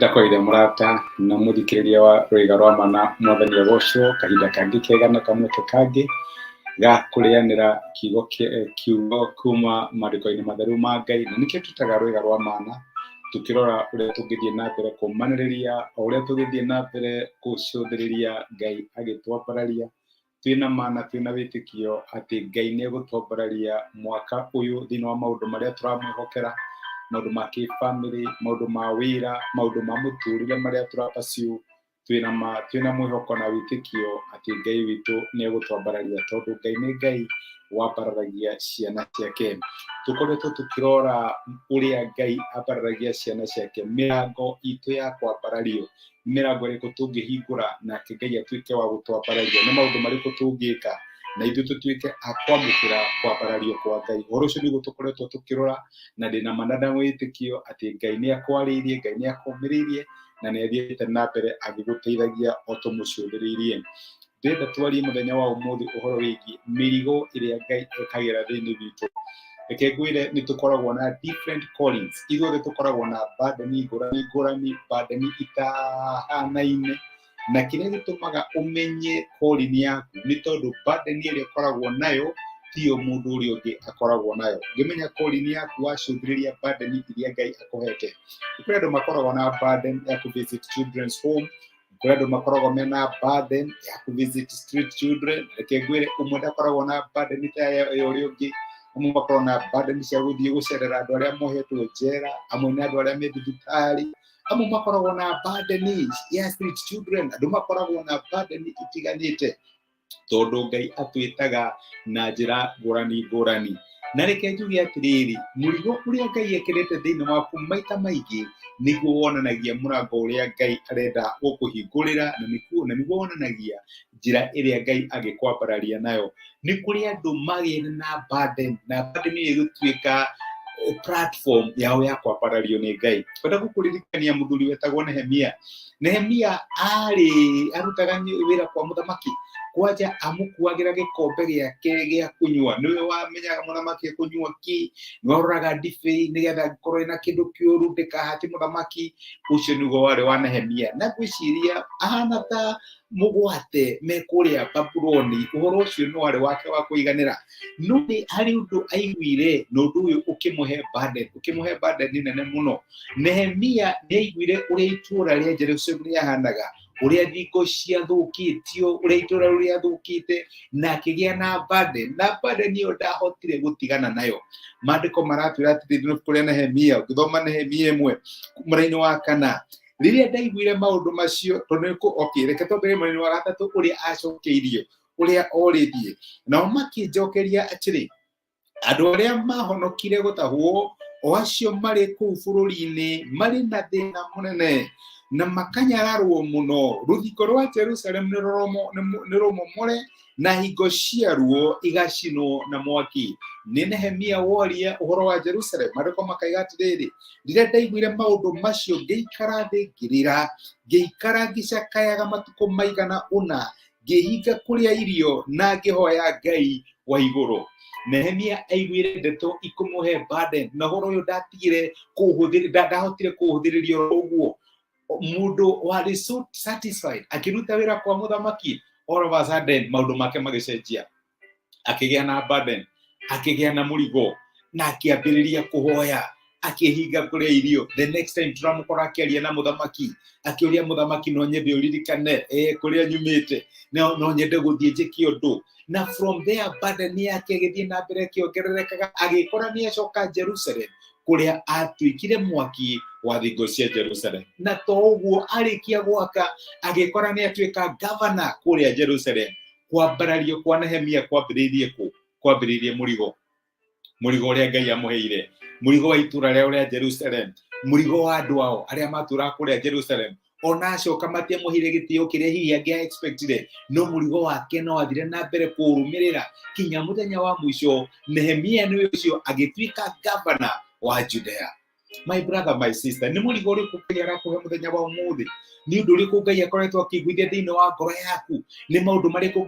Ndakwĩire mũrata na mũthikĩrĩria wa Rwĩga rwa Mana, Mwathani agocwo. Kahinda kangĩ kega na kamweke kangĩ ga kũrĩanĩra kiugo kiugo kuma maandĩko-inĩ matheru ma Ngai, na nĩkĩo twĩtaga Rwĩga rwa Mana, tũkĩrora ũrĩa tũngĩthiĩ na mbere kũmanĩrĩria, o ũrĩa tũngĩthiĩ na mbere gũcũthĩrĩria Ngai agĩtwambararia. Twĩna ma na twĩna wĩtĩkio atĩ Ngai nĩ egũtwambararia mwaka ũyũ thĩinĩ wa maũndũ marĩa tũramwĩhokera, maũndũ ma kĩbamĩrĩ, maũndũ ma wĩra, maũndũ ma mũtũrĩre marĩa tũra pursue. Twĩna ma, twĩna mwĩhoko na wĩtĩkio atĩ Ngai witũ nĩ egũtwambararia, tondũ Ngai nĩ Ngai wambararagia ciana ciake. Tũkoretwo tũkĩrora ũrĩa Ngai ambararagia ciana ciake, mĩrango itũ ya kwambarario, mĩrango ĩrĩkũ tũngĩhingũra nake Ngai atuĩke wa gũtwambararia, nĩ maũndũ marĩkũ tũngĩka na ithuĩ tũtuĩke a kwamũkĩra kwambarario kwa Ngai. Ũhoro ũcio nĩguo tũkoretwo tũkĩrora, na ndĩna ma na wĩtĩkio atĩ Ngai nĩ akwarĩirie, Ngai nĩ akũmĩrĩirie na nĩ athiĩte na mbere agĩgũteithagia o tũmũcũthĩrĩirie. Ndĩrenda twarie mũthenya wa ũmũthĩ ũhoro wĩgiĩ mĩrigo ĩrĩa Ngai ekagĩra thĩinĩ witũ. Reke ngwĩre, nĩ tũkoragwo na different callings. Ithuothe tũkoragwo na burden ngũrani ngũrani, burden itahanaine, na kĩrĩa gĩtũmaga ũmenye calling yaku nĩ tondũ burden ĩrĩa ũkoragwo nayo tiyo mũndũ ũrĩa ũngĩ akoragwo nayo. Ũngĩmenya calling yaku wacũthĩrĩria burden iria Ngai akũhete. Kũrĩ andũ makoragwo na burden ya kũ visit children's home, kũrĩ andũ makoragwo mena burden ya kũ visit street children. Reke ngwĩre, ũmwe ndakoragwo na burden ta ya ũrĩa ũngĩ. Amwe makoragwo na burden cia gũthiĩ gũcerera andũ arĩa mohetwo njera, amwe nĩ andũ arĩa me thibitarĩ, amwe makoragwo na burden ya street children. Andũ makoragwo na burden itiganĩte, tondũ Ngai atwĩtaga na njĩra ngũrani ngũrani. Na reke njuge atĩrĩrĩ, mũrigo ũrĩa Ngai ekĩrĩte thĩinĩ waku maita maingĩ nĩguo wonanagia mũrango ũrĩa Ngai arenda gũkũhingũrĩra, na nĩguo wonanagia njĩra ĩrĩa Ngai angĩkwambararia nayo. Nĩ kũrĩ andũ magĩre na burden, na burden ĩyo ĩgũtuĩka platform yao ya kwambarario nĩ Ngai. Kwenda gũkũririkania mũthuri wetagwo Nehemia. Nehemia arĩ arutaga wĩra kwa mũthamaki, kwanja amũkuagĩra gĩkombe gĩake gĩa kũnyua. Nĩwe wamenyaga mũthamaki ekũnyua kĩ, nĩwe waroraga ndibei nĩgetha angĩkorwo ĩna kĩndũ kĩũru ndĩkahate mũthamaki. Ũcio nĩguo warĩ wa Nehemia, na ngwĩciria ahana ta mũgwate me kũrĩa Babuloni. Ũhoro ũcio nĩ warĩ wake wa kũiganĩra, no nĩ harĩ ũndũ aiguire, na ũndũ ũyũ ũkĩmũhe burden, ũkĩmũhe burden nene mũno. Nehemia nĩ aiguire ũrĩa itũũra rĩa Jerusalemu rĩahanaga, ũrĩa thingo ciathũkĩtio, ũrĩa itũũra rĩu rĩathũkĩte, na akĩgĩa na burden, na burden ĩyo ndahotire gũtigana nayo. Maandĩko maratwĩra atĩrĩ ibuku rĩa Nehemia, ũngĩthoma Nehemia 1 mũraini wa 4, rĩrĩa ndaiguire maũndũ macio, tondũ nĩ okay, reke twambĩrĩrie mũraini wa 3, ũrĩa acokeirio, ũrĩa orĩtie. Nao makĩnjokeria atĩrĩ, andũ arĩa mahonokire gũtahwo, o acio marĩ kũu bũrũri-inĩ, marĩ na thĩna mũnene na makanyararwo mũno. Rũthingo rwa Jerusalemu nĩ rũmomore, na hingo ciaruo igacinwo na mwaki. Nĩ Nehemia woria ũhoro wa Jerusalem. Maandĩko makaiga atĩrĩrĩ, rĩrĩa ndaiguire maũndũ macio, ngĩikara thĩ ngĩrĩra, ngĩikara ngĩcakayaga matukũ maigana ũna, ngĩhinga kũrĩa irio na ngĩhoya Ngai wa igũrũ. Nehemia aiguire ndeto ikũmũhe burden, na ũhoro ũyũ ndatigire kũũhũthĩra, ndahotire kũũhũthĩrĩria ũguo. Mũndũ warĩ so satisfied akĩruta wĩra kwa mũthamaki, all of a sudden maũndũ make magĩcenjia, akĩgĩa na burden, akĩgĩa na mũrigo, na akĩambĩrĩria kũhoya, akĩhinga kũrĩa irio. The next time tũramũkora akĩaria na mũthamaki, akĩũria mũthamaki, no nyende ũririkane kũrĩa nyumĩte, no nyende gũthiĩ njĩke ũndũ. Na from there burden yake ĩgĩthiĩ na mbere ĩkĩongererekaga, agĩkora nĩ acoka Jerusalem, kũrĩa atuĩkire mwaki wa thingo cia Jerusalem. Na to ũguo, arĩkia gwaka agĩkora nĩ atuĩka gavana kũrĩa Jerusalem. Kwambarario kwa Nehemia kwambĩrĩirie kũ? Kwambĩrĩirie mũrigo, mũrigo ũrĩa Ngai amũheire, mũrigo wa itũra rĩao rĩa Jerusalem, mũrigo wa andũ ao arĩa matũraga kũrĩa Jerusalem. Ona acoka matiamũheire gĩtĩo kĩrĩa hihi angĩa expectire, no mũrigo wake no athire na mbere kũũrũmĩrĩra kinya mũthenya wa mũico. Nehemia nĩwe ũcio agĩtuĩka gavana wa Judea. My brother, my sister, nĩ mũrigo ũrĩkũ Ngai arakũhe mũthenya wa ũmũthĩ? Nĩ ũndũ ũrĩkũ Ngai akoretwo akĩiguithia thĩinĩ wa ngoro yaku? Nĩ maũndũ marĩkũ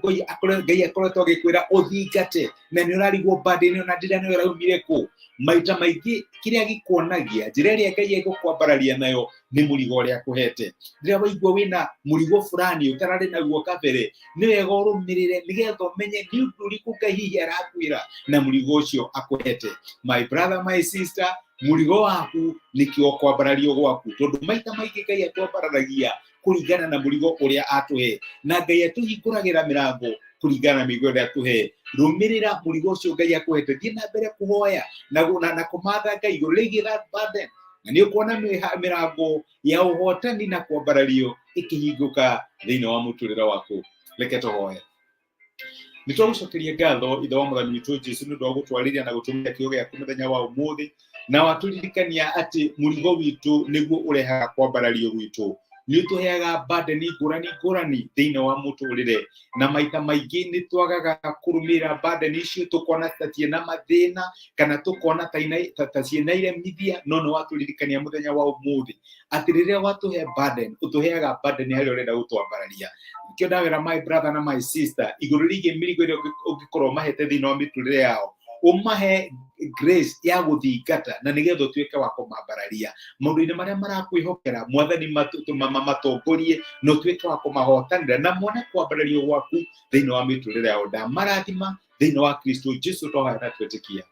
Ngai akoretwo agĩkwĩra ũthingate na nĩ ũrarigwo burden ĩno na ndĩra nĩyo ĩraumire kũ? Maita maingĩ kĩrĩa gĩkuonagia njĩra ĩrĩa Ngai egũkwambararia nayo nĩ mũrigo ũrĩa akũhete. Rĩrĩa waigua wĩna mũrigo fulani ũtararĩ naguo kabere, nĩ wega ũrũmĩrĩre nĩgetha ũmenye nĩ ũndũ ũrĩkũ Ngai hihi arakwĩra na mũrigo ũcio akũhete. My brother, my sister, mũrigo waku nĩkĩo kwambarario gwaku, tondũ maita maingĩ Ngai atwambararagia kũringana na mũrigo ũrĩa atũhe, na Ngai atũhingũragĩra mĩrango kũringana na mĩrigo ĩrĩa atũhe. Rũmĩrĩra mũrigo ũcio Ngai akũhete, thiĩ na mbere kũhoya na kũmatha Ngai igũrũ rĩgiĩ that burden, na nĩ ũkuona mĩrango ya ũhotani na kwambarario ĩkĩhingũka thĩinĩ wa mũtũrĩre waku. Reke tũhoe. Nĩ twagũcokeria ngatho, Ithe wa Mwathani witũ Jesu, nĩ ũndũ wa gũtwarĩria na gũtũmĩra kiugo gĩaku mũthenya wa ũmũthĩ, na watũririkania atĩ mũrigo witũ nĩguo ũrehaga kwambarario gwitũ. Nĩ ũtũheaga burden ngũrani ngũrani thĩinĩ wa mũtũrĩre, na maita maingĩ nĩ twagaga kũrũmĩrĩra burden icio, tũkona ta ciĩna mathĩna kana tũkona ta ciĩna iremithia. No nĩ watũririkania mũthenya wa ũmũthĩ atĩ rĩrĩa watũhe burden, ũtũheaga burden harĩa ũrenda gũtwambararia. Nĩkĩo ndawĩra my brother na my sister igũrũ rĩgiĩ mĩrigo ĩrĩa ũngĩkorwo mahete thĩinĩ wa mĩtũrĩre yao, ũmahe grace ya gũthingata na nĩgetha ũtuĩke wa kũmambararia maũndũ-inĩ marĩa marakwĩhokera. Mwathani, matongorie na ũtuĩke wa kũmahotanĩra na mone kwambarario gwaku thĩinĩ wa mĩtũrĩre yao. Ndamarathima thĩinĩ wa Kristo Jesu, twahoya na twetĩkia,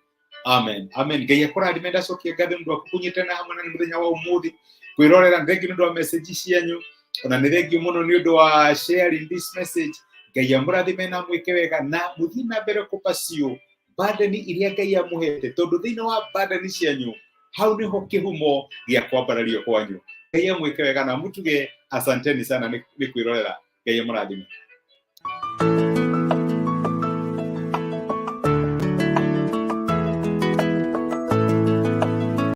amen, amen. Ngai akũrathime. Ndacokia ngatho nĩ ũndũ wa kũnyitana hamwe na mũthenya wa ũmũthĩ kwĩrorera. Nĩ thengiũ nĩ ũndũ wa message cianyu, ona nĩ thengiũ mũno nĩ ũndũ wa sharing this message. Ngai amũrathime na mwĩke wega, na mũthiĩ na mbere kũpacio burden iria Ngai amũhete, tondũ thĩinĩ wa burden cianyu hau nĩho kĩhumo gĩa kwambarario kwanyu. Ngai amwĩke wega na mũtuge. Asanteni sana nĩ kwĩrorera. Ngai amũrathime.